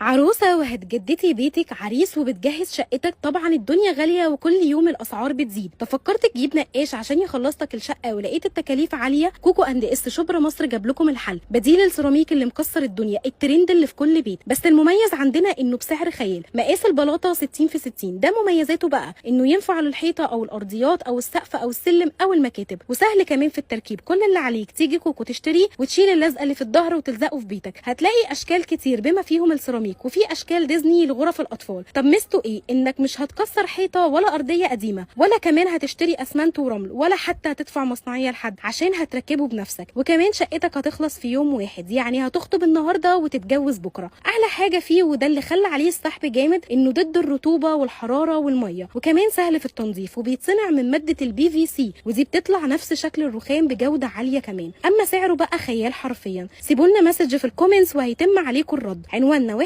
عروسة وهتجددي بيتك، عريس وبتجهز شقتك. طبعا الدنيا غالية وكل يوم الأسعار بتزيد. ففكرت تجيب نقاش عشان يخلص لك الشقة ولقيت التكاليف عالية؟ كوكو اند اس شبرا مصر جاب لكم الحل، بديل السيراميك اللي مكسر الدنيا، الترند اللي في كل بيت. بس المميز عندنا انه بسعر خيال. مقاس البلاطة 60 في 60. ده مميزاته بقى انه ينفع للحيطة او الارضيات او السقف او السلم او المكاتب، وسهل كمان في التركيب. كل اللي عليك تيجي كوكو تشتريه وتشيل اللزقة اللي في الظهر وتلزقه في بيتك. هتلاقي اشكال كتير بما فيهم السيراميك، وفي اشكال ديزني لغرف الاطفال. طب ميزته ايه؟ انك مش هتكسر حيطة ولا ارضية قديمة، ولا كمان هتشتري اسمنت ورمل، ولا حتى هتدفع مصنعيه لحد عشان هتركبه بنفسك. وكمان شقتك هتخلص في يوم واحد، يعني هتخطب النهارده وتتجوز بكره. احلى حاجة فيه وده اللي خلى عليه السحب جامد انه ضد الرطوبة والحرارة والمية، وكمان سهل في التنظيف، وبيتصنع من مادة الPVC، ودي بتطلع نفس شكل الرخام بجوده عالية كمان. اما سعره بقى خيال حرفيا. سيبوا لنا message في ال comments وهيتم عليكم الرد. عنواننا